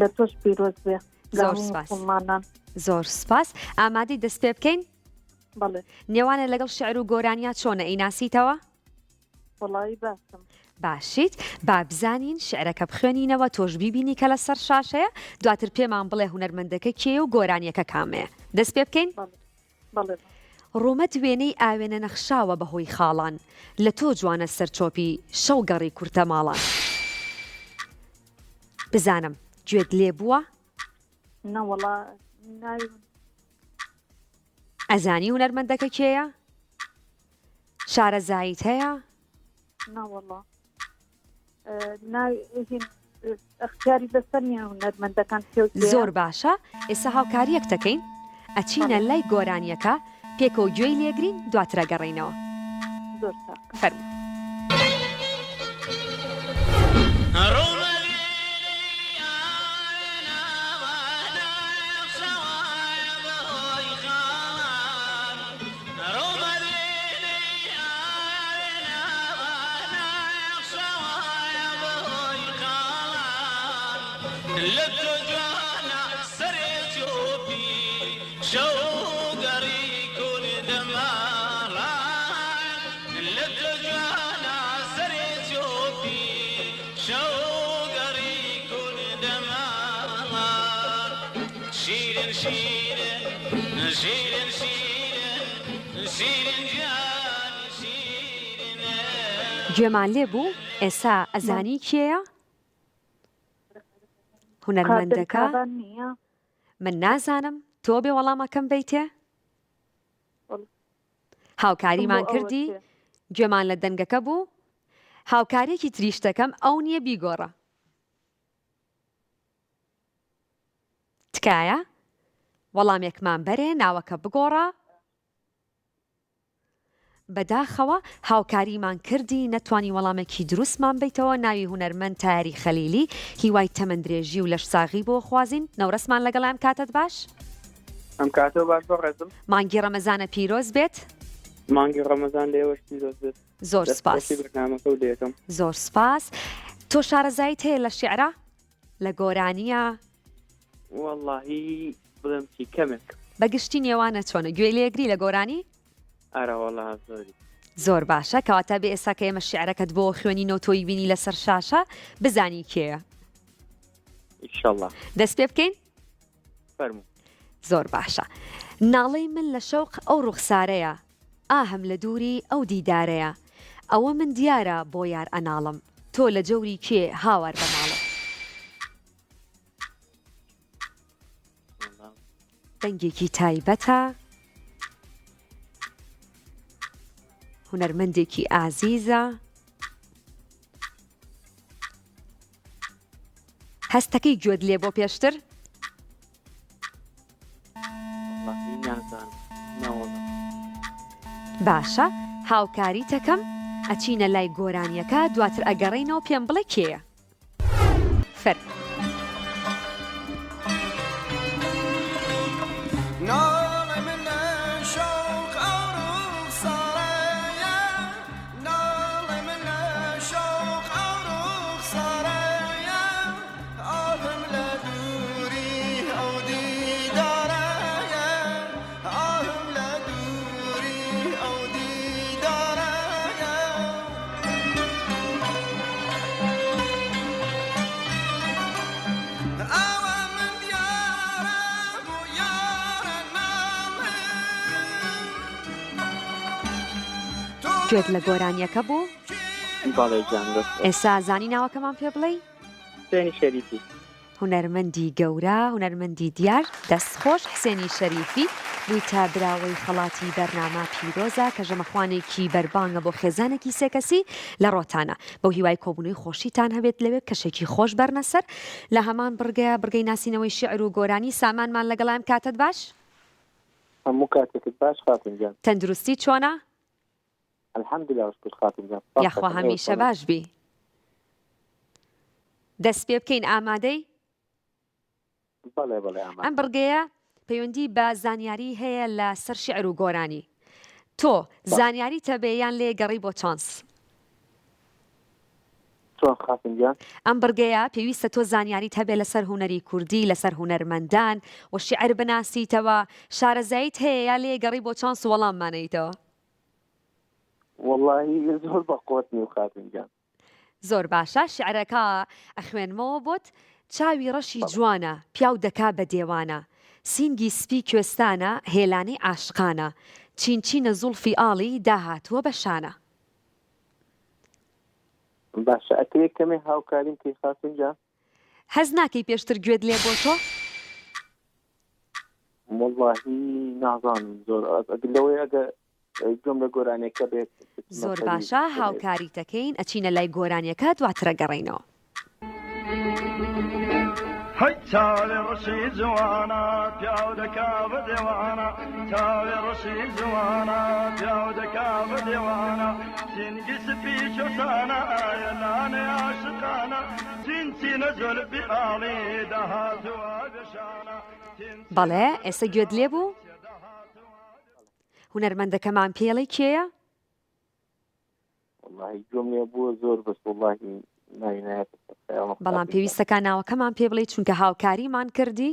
لە تۆش پیرۆز بێ. زۆر سپاس. زۆر سپاس. ئامادەی دەست پێ بکەین؟ بەڵێ. نێوانە لەگەڵ شیعر و گۆرانیا چۆنە ئەیناسیتەوە؟ وەڵایی باشم. باشیت با بزانین شیعرەکە بخوێنینەوە تۆش بیبینی کە لەسەر شاشەیە دواتر پێمان بڵێ هونەرمەندەکە کێیە و گۆرانیەکە کامەیە دەست پێ بکەین؟ بەڵێ. ڕوومەت وێنەی ئاوێنە نەخشاوە بە هۆی خاڵان لە تۆ جوانە سەرچۆپی شەو گەڕی کورتە ماڵان بزانم گوێت لێ بووە؟ نەوەڵا ناوی ئەزانی هونەرمەندەکە کێیە؟ شارەزاییت هەیە؟ نەوەڵا اختیاری لەسەر نییە هونەرمەندەکان زۆر باشە ئێستا هاوکاریەک دەکەین ئەچینە لای گۆرانیەکە پێکەوە گوێی لێگرین دواترە گەڕینەوە زۆر فەرموو. گوێمان لێ بوو ئێسا ئەزانی کێیە؟ هونەرمەندەکە من نازانم تۆ بێ وەڵامەکەم بیتێ هاوکاریمان کردی گوێمان لە دەنگەکە بوو هاوکارێکی تریش دەکەم ئەو نییە بیگۆڕە تکایە وەڵامێکمان بەرێ ناوەکە بگۆڕە. بەداخەوە هاوکاریمان کردی نەتوانی وەڵامێکی دروستمان بەیتەوە ناوی هونەرمەند تایەری خەلیلی هیوای تەمەن درێژی و لەشساغی بۆ خوازین نەورەسمان لەگەڵ ئەم کاتەت باش. ئەم کاتەو باش بەڕێزم. مانگی ڕەمەزانە پیرۆز بێت. مانگی ڕەمەزان لە ئێوەش پیرۆز بێت. زۆر سپاس. دەست خۆشی بەرنامەکە و لێکەم. زۆر سپاس. تۆ شارەزاییت هەیە لە شیعرا؟ لە گۆرانییە؟ وەڵاهی بڵێم چی کەمێک. بە گشتی نێوانە چۆنە؟ گوێی لێگری لە گۆرانی؟ ئەرە وەڵا زۆری. زۆر باشە کەواتە بێ ئێستا کە ئێمە شیعرەکەت بۆ خوێنینەوە تۆی بینی لەسەر شاشە بزانی کێیە. ئیشەڵا. دەست پێ بکەین؟ فەرموو. زۆر باشە. ناڵەی من لە شەوق ئەو ڕوخسارەیە ئاهم لە دووری ئەو دیدارەیە ئەوە من دیارە بۆ یار ئەناڵم تۆ لە جەوری کێ هاوار بە ماڵم. دەنگێکی تایبەتە هونەرمەندێکی ئازیزە هەستەکەی گوێت لێ بۆ پێشتر؟ باشە هاوکاریتەکەم ئەچینە لای گۆرانیەکە دواتر ئەگەڕێینەوە پێم بڵێ کێیە. فەرموو. گوێت لە گۆرانیەکە بوو؟ بەڵێ گیان دەست خۆش. ئێستا زانی ناوەکەمان پێ بڵێی؟ حسێنی شەریفی. هونەرمەندی گەورە هونەرمەندی دیار دەست خۆش حسێنی شەریفی بوویتە براوەی خەڵاتی بەرنامە پیرۆزە کە ژەمەخوانێکی بەربانگە بۆ خێزانێکی سێ کەسی لە ڕۆتانە بەو هیوای کۆبوونەوەی خۆشیتان هەبێت لەوێ کەشێکی خۆش بەرنە سەر لە هەمان بڕگەیە بڕگەی ناسینەوەی شیعر و گۆرانی سامانمان لەگەڵە ئەم کاتەت باش؟ هەموو کاتێکت باش خاتون گیان. تەندروستی چۆنە؟ الحمدللە وشکر خاتون گیان سپاس یاخوا دەکەم ئێوە هەمیشە چۆنن؟ باش بی. دەست پێ بکەین ئامادەی؟ بەڵێ بەڵێ ئامادەم. ئەم بڕگەیە پەیوەندی بە زانیاری هەیە لە سەر شیعر و گۆرانی. تۆ زانیاریت هەبێ یان لێ گەڕی بۆ چانس؟ چۆن خاتون گیان؟ ئەم بڕگەیە پێویستە تۆ زانیاریت هەبێ لەسەر هونەری کوردی، لەسەر هونەرمەندان و شیعر بناسیتەوە، شارەزاییت هەیە یا لێ گەڕی بۆ چانس و وەڵاممان ئەیتەوە؟ وەڵاهی زۆر بە قوت نیم خاتون گیان. زۆر باشە شیعرەکە ئەخوێنمەوە بۆت، چاوی ڕەشی جوانە، پیاو دەکا بە دێوانە، سینگی سپی کوێستانە، هێلانەی عاشقانە، چین چینە زوڵفی ئاڵی، داهاتووە بە شانە. باشە ئەکرێ کەمێ هاوکاریم کەی خاتون گیان؟ هەست ناکەی پێشتر گوێت لێ بۆتۆ؟ وەڵاهی نازانم زۆر لەوەی ئەگە گوێم لە گۆرانیەکە بێت زۆر باشە هاوکاریتەکەین ئەچینە لای گۆرانیەکە دواتر ئەگەڕێینەوە. هەی چاوی ڕەشی جوانە پیاو دەکا بە دێوانە چاوی ڕەشی جوانە پیاو دەکا بە دێوانە سینگی سپی چۆسانە ئایا لانەی عاشقانە چین چینە زولفی ئاڵی داهاتووە بێ شانە بەڵێ ئێستا گوێت لێ بوو؟ هونەرمەندەکەمان پێڵی کێیە؟ وەڵاهی گوێم لێ بووە زۆر بەس وەڵاهی ناوی نایەتە سەر خەیاڵم بەڵام خاتون گیان. پێویستەکە ناوەکەمان پێ بڵێی چونکە هاوکاریمان کردی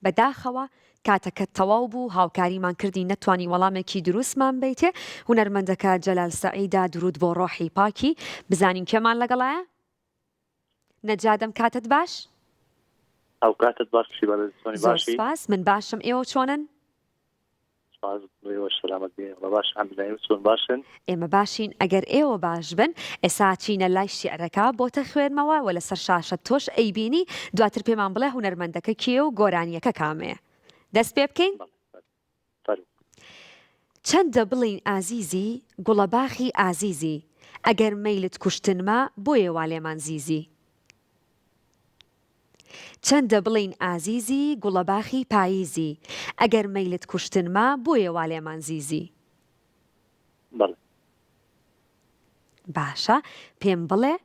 بەداخەوە کاتەکەت تەواو بوو هاوکاریمان کردی نەتوانی وەڵامێکی دروستمان بەیتێ هونەرمەندەکە جەلال سەعیدە دروود بۆ ڕۆحی پاکی بزانین کێمان لەگەڵایە نەجات ئەم کاتەت باش. ئەو کاتت باش بشی بەڕێز چۆنی زۆر باشی؟ سپاس من باشم ئێوە چۆنن؟ سپاس بۆ ئێوەش سەلامەت بین وەڵا باش الحمدللە ئێوە چۆن باشن؟ ئێمە باشین ئەگەر ئێوە باش بن ئێسا چینە لای شیعرەکە بۆتە خوێنمەوە وە لەسەر شاشە تۆش ئەیبینی دواتر پێمان بڵێ هونەرمەندەکە کێیە و گۆرانیەکە کامەیە دەست پێ بکەین؟ بەڵێ فەرموو. چەندە بڵێین ئازیزی گوڵەباخی ئازیزی ئەگەر مەیلت کوشتنمە بۆیە وا لێمان زیزی چەندە بڵێین ئازیزی گوڵەباخی پاییزی ئەگەر مەیلت کوشتنمە بۆیە وا لێمان زیزی. بەڵێ. باشە پێم بڵێ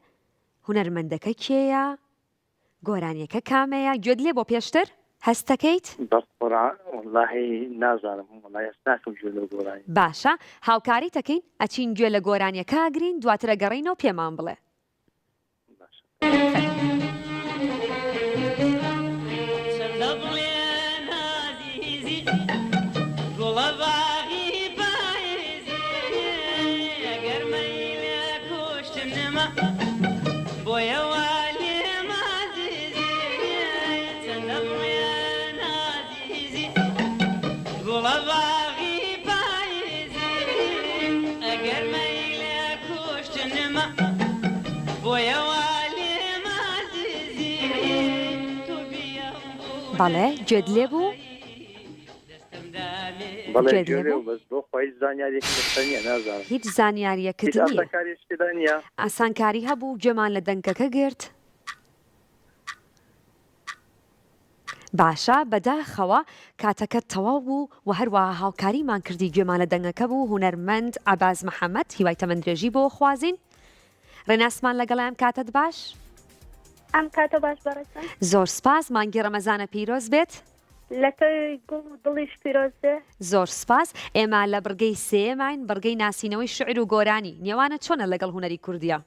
هونەرمەندەکە کێیە؟ گۆرانیەکە کامەیە؟ گوێت لێ بۆ پێشتر؟ هەستەکەیت؟ بەقورعان وەڵاهی نازانم وەڵاهی هەست ناکەم گوێ لەو گۆرانیە. باشە هاوکاریتەکەین ئەچین گوێ لە گۆرانیەکە ئەگرین دواتر ئەگەڕێینەوە پێمان بڵێ. بەڵێ گوێت لێ بوو؟ بەڵێ گوێت گوێ لێ لێ بوو؟ بوو بەس بۆ خوا هیچ زانیاریەکم لەسەر نییە نازانم هیچ زانیاریەکت هیچ نییە. ئاسانکاریەکی تێدا نییە؟ ئاسانکاری هەبوو گوێمان لە دەنگەکە گرت. باشە بەداخەوە کاتەکەت تەواو بوو وە هەروەها هاوکاریمان کردی گوێمان لە دەنگەکە بوو هونەرمەند عەباس محەمەد هیوای تەمەن درێژی بۆ خوازین ڕێناسمان لەگەڵ ئەم کاتەت باش. ئەم کاتە باش بەڕێزم. زۆر سپاس مانگی ڕەمەزانە پیرۆز بێت. لە تۆی گوڵ و دڵیش پیرۆز بێ. زۆر سپاس ئێمە لە بڕگەی سێیەماین بڕگەی ناسینەوەی شعر و گۆرانی نێوانت چۆنە لەگەڵ هونەری کوردیا؟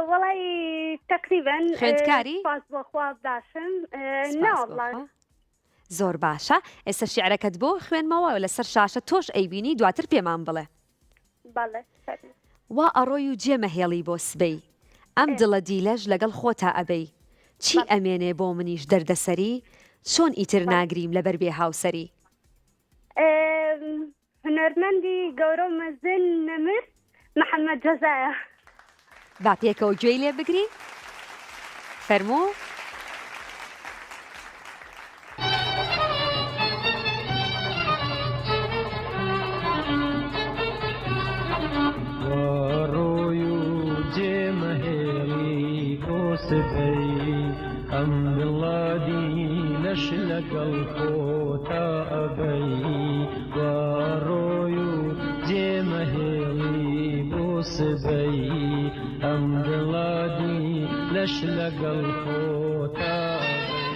وەڵای تەقریبەن خوێندکاری؟ سپاس بۆ خوا باشم سپاس بۆ ناوەڵا. خوا زۆر باشە ئێستا شیعرەکەت بۆ خوێنمەوە لەسەر شاشە تۆش ئەیبینی دواتر پێمان بڵێ. بەڵێ فەرموو. وا ئەڕۆی و جێ مەهێڵی بۆ سبەی ئەم دڵە دیلەش لەگەڵ خۆتا ئەبەی چی ئەمێنێ بۆ منیش دەردەسەری چۆن ئیتر ناگریم لەبەر بێ هاوسەری. هونەرمەندی گەورە و مەزن نەمر محەمەد جەزایە. با پێکەوە گوێی لێ بگرین فەرموو. ڕۆی و جێ مەهێڵی بۆ سبەی ئەم دڵە دیلەش لەگەڵ خۆتا ئەبەی وا ڕۆی و جێ مەهێڵی بۆ سبەی ئەم دڵە دیلەش لەگەڵ خۆتا ئەبەی.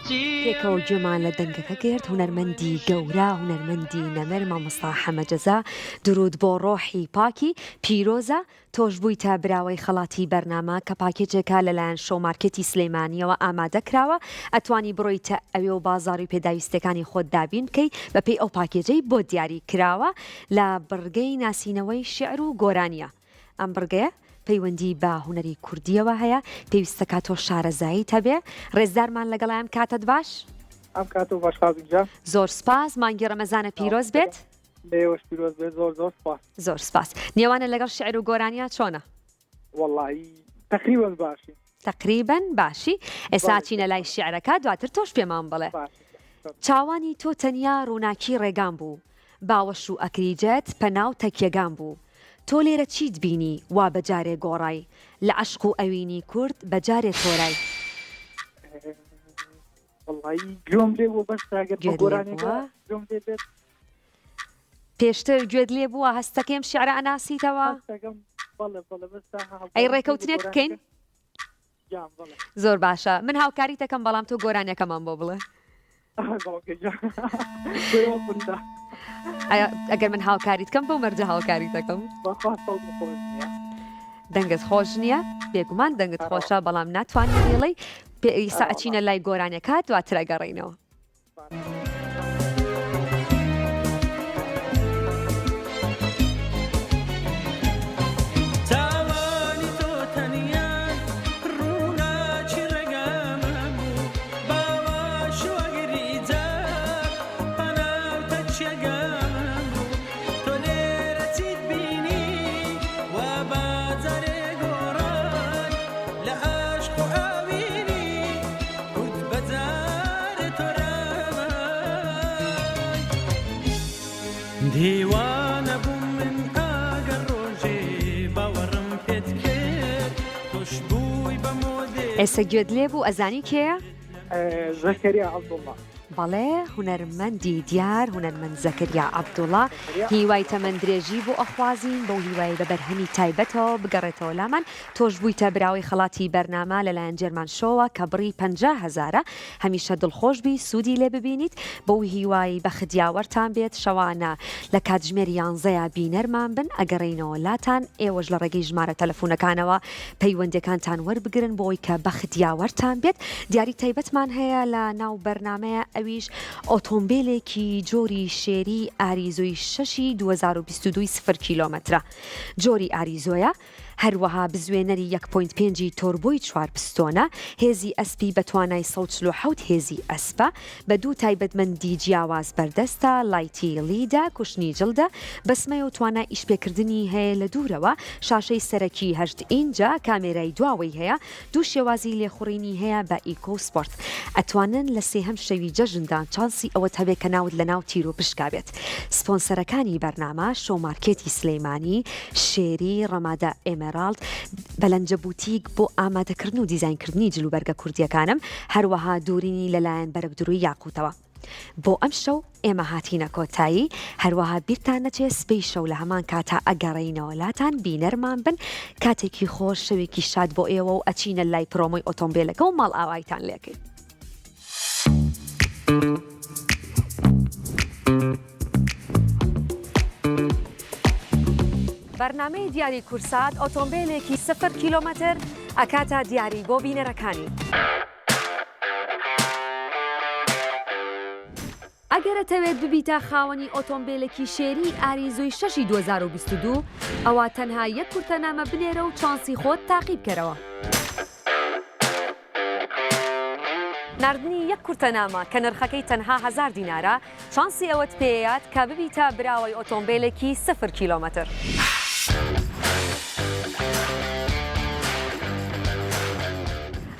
پێکەوە گوێمان لە دەنگەکە گرت، هونەرمەندی گەورە، هونەرمەندی نەمر مامۆستا حەمە جەزا، دروود بۆ ڕۆحی پاکی، پیرۆزە تۆش بوویتە براوەی خەڵاتی بەرنامە کە پاکێجێکە لەلایەن شۆو مارکێتی سلێمانیەوە ئامادە کراوە، ئەتوانی بڕۆیتە ئەوێ و بازاڕی پێداویستیەکانی خۆت دابین بکەی بەپێی ئەو پاکێجەی بۆت دیاری کراوە لە بڕگەی ناسینەوەی شیعر و گۆرانیە. ئەم بڕگەیە پەیوەندی بە هونەری کوردیەوە هەیە، پێویستەکا تۆ شارەزاییت هەبێ. ڕێزدارمان لەگەڵای ئەم کاتەت باش. ئەم کاتەو باش خازم گیان. زۆر سپاس، مانگی ڕەمەزانە پیرۆز بێت. لەئێوەش پیرۆز بێت زۆر زۆر سپاس. زۆر سپاس. نێوانت لەگەڵ شیعر و گۆرانیا چۆنە؟ وەڵایی تەقریبەن باشی. تەقریبەن باشی. ئێستا ئەچینە لای شیعرەکە دواتر تۆش پێمان بڵێ. چاوانی تۆ تەنیا ڕووناکی ڕێگام بوو باوەش و ئەکریجەت پەنا و تەکیەگام بوو تۆ لێرە چیت بینی وا بە جارێ گۆڕای لە عەشق و ئەوینی کورد بە جارێ تۆرای. وەڵایی گوێم لێ بوو بەس ئەگەر بە گوێت لێ گۆرانیەکە بووە؟ گوێم لێ بێت. پێشتر گوێت لێ بووە هەستەکەی ئەم شیعرە ئەناسیتەوە؟ هەستەکەم بەڵێ بەڵێ بەس تا ئەی گۆرانیەکەی بە ڕێکەوتنێک بکەین؟ گۆرانیەکە گیان بەڵێ. زۆر باشە من هاوکاریتەکەم بەڵام تۆ گۆرانیەکەمان بۆ بڵێ. باوکە گیان کورە قورسە. ئەگەر من هاوکاریت کەم بەو مەرجە هاوکاریتەکەم. بەخوا سەوتم خۆش نییە. دەنگت خۆش نییە؟ بێگومان دەنگت خۆشە بەڵام ناتوانی بیڵێی ئیستا ئەچینە لای گۆرانیەکە دواتر ئەگەڕێینەوە. چاوانی تۆ تەنیا ڕووناکی ڕێگامە بوو باوەش وەگری جار پەنا و تەکیەگامە بوو تۆ لێرە چیت بینی وا بازارێ گۆڕای لە عەشق و ئەوینی کورد بە جارێ تۆ ڕامای دیوانە بووم من ئەگەر ڕۆژێ باوەڕم پێت کرد تۆش بووی بە مۆدێ. ئێستا گوێت لێ بوو ئەزانی کێیە؟ زەکەریا عەبدوڵڵا. بەڵێ هونەرمەندی دیار هونەرمەند زەکەریا عەبدوڵا هیوای تەمەن درێژی بۆ ئەخوازین بەو هیوایەی بە بەرهەمی تایبەتەوە بگەڕێتەوە لامان تۆش بوویتە براوەی خەڵاتی بەرنامە لەلایەن جێرمان شۆوە کە بڕی 50 هەزارە هەمیشە دڵخۆش بی سوودی لێ ببینیت بەو هیوای بەخت یاوەرتان بێت شەوانە لە کاتژمێر یانزەیا بینەرمان بن ئەگەڕێینەوە لاتان ئێوەش لە ڕێگەی ژمارە تەلەفونەکانەوە پەیوەندیەکانتان وەربگرن بۆی کە بەخت یاوەرتان بێت دیاری تایبەتمان هەیە لە ناو بەرنامەیە ئەویش ئۆتۆمبیلێکی جۆری شێری ئاریزۆی شەشی 2022 سفر کیلۆمەترە جۆری ئاریزۆیە هەروەها بزوێنەری یەک point پێنجی تۆربۆی چوار پستۆنە، هێزی ئەسپی بە توانای 147 هێزی ئەسپە، بە دوو تایبەتمەندی جیاواز بەردەستە، light ی LED ە، cushion ی جڵدە، بەسمەیە و توانای ئیشپێکردنی هەیە لە دوورەوە، شاشەی سەرەکی هەشت ئینجە، کامێرای دواوەی هەیە، دوو شێوازی لێخوڕینی هەیە بە eco و sport. ئەتوانن لە سێهەم شەوی جەژندا چانسی ئەوەت هەبێ کە ناوت لە ناو تیرو پشکا بێت. سپۆنسەرەکانی بەرنامە، شۆ مارکێتی سلیمانی، شێری، ڕەمادە ئێمێراڵد، بەلەنجە بوتیک بۆ ئامادەکردن و دیزاینکردنی جلوبەرگە کوردییەکانم، هەروەها دوورینی لەلایەن بەرگدرووی یاقوتەوە. بۆ ئەمشەو ئێمە هاتینە کۆتایی، هەروەها بیرتان نەچێ سبەی شەو لە هەمان کاتا ئەگەڕێینەوە لاتان بینەرمان بن، کاتێکی خۆش شەوێکی شاد بۆ ئێوە و ئەچینە لای promo ی ئۆتۆمبێلەکە و ماڵئاوایتان لێکەین. بەرنامەی دیاری کورسات ئۆتۆمبێلێکی سفر کیلۆمەتر ئەکاتە دیاری بۆ بینەرەکانی. ئەگەر ئەتەوێت ببیتە خاوەنی ئۆتۆمبێلێکی شێری ئاریزۆی شەشی 2022 ئەوا تەنها یەک کورتەنامە بنێرە و چانسی خۆت تاقی بکەرەوە. ناردنی یەک کورتەنامە کە نرخەکەی تەنها هەزار دینارە، چانسی ئەوەت پێیەیات کە ببیتە براوەی ئۆتۆمبێلێکی سفر کیلۆمەتر.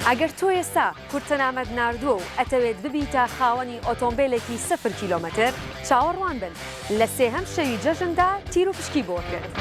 ئەگەر تۆ ئێستا کورتەنامەت ناردووە و ئەتەوێت ببیتە خاوەنی ئۆتۆمبێلێکی سفر کیلۆمەتر، چاوەڕوان بن لە سێهەم شەوی جەژندا تیروپشکی بۆ ئەکرێت.